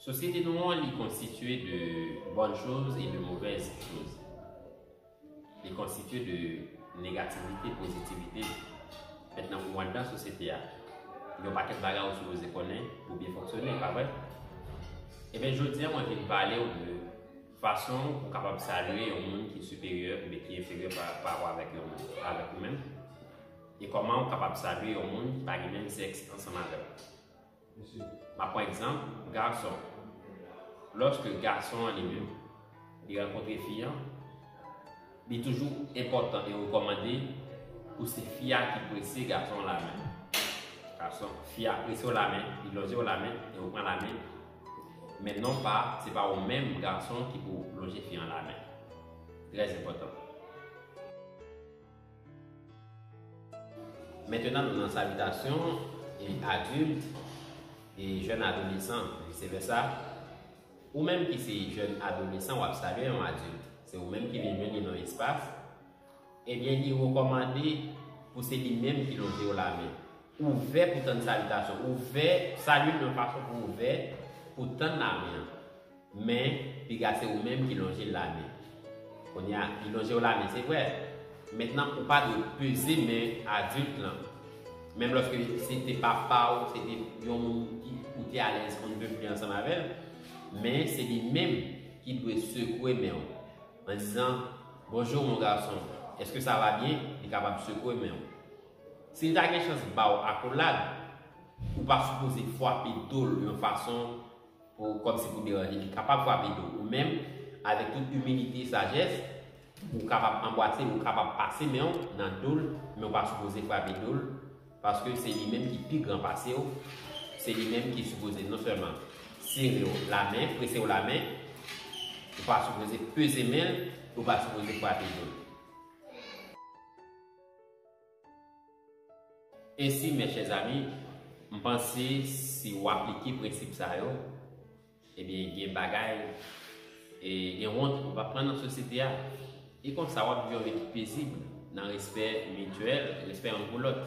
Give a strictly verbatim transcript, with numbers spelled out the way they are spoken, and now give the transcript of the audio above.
Sosyete nou an, li konstitye de bonnes choses et de mauvaises choses. Li konstitye de negativite, pozitivite. Mentnan, ou anndan sosyete a, gen yon pakèt bagay ou sipoze konnen pou byen fonksyone, pa vre? Ebyen, jodi a, mwen vin pale w de fason ou kapab salye yon moun ki siperyè oubyen ki enferyè pa, pa rapò avèk yon moun, avèk ou menm, e kòman ou kapab salye yon moun ki pa gen menm sèks ansanm avè w. M ap pran egzanp, gason. Lòske gason an li menm, li rankontre fi an, li toujou enpòtan e rekòmande pou se fi a ki prese gason an lamen. Gason, fi a prese w lamen, li lonje w lamen, e ou pran lamen. Men non pa, se pa ou menm gason ki pou lonje fi an lamen. Trè enpòtan. Mentnan, nou nan salitasyon e adilt e jèn adolesan, vise vèsa. Ou menm ki se jèn adolesan, w ap salye yon adilt. Se ou menm ki vin jwenn li nan espas. Ebyen, li rekòmande pou se li menm ki lonje w lamen. Ouvè pou tann salitasyon. Ouvè, salye l nan fason pou ouvè pou tann lamen an. Men, piga se ou menm ki lonje l lamen. Kounye a, li lonje w lamen, se vre. Mentnan, ou pa dwe peze men adilt lan. Menm lòske se te papa w, se te yon moun ki ou te alèz on ne peut plus ansanm avè l, men se li menm ki dwe sekwe men w. An dizan, "Bonjour, mon garçon, est-ce que ça va bien?" Li kapab sekwe men w. Si l ta gen chans ba w akolad, ou pa sipoze frape do l yon fason pou, kòmsi pou deranje. Li kapab frape do w. Ou menm, avèk tout imilite e sajès, ou kapab anbwase l, ou kapab pase men w nan do l, men ou pa sipoze frape do l, paske se li menm ki pi gran pase w, se li menm ki sipoze non sèlman sere w lamen, prese w lamen, ou pa sipoze peze men l, ou pa sipoze frape do l. Ensi, mes chers amis, m panse si w aplike prensip sa yo, ebyen, gen bagay, e gen wont ou p ap pran nan sosyete a. E konsa, w ap viv yon vi ki pezib, nan respè mityèl, respè youn pou lòt.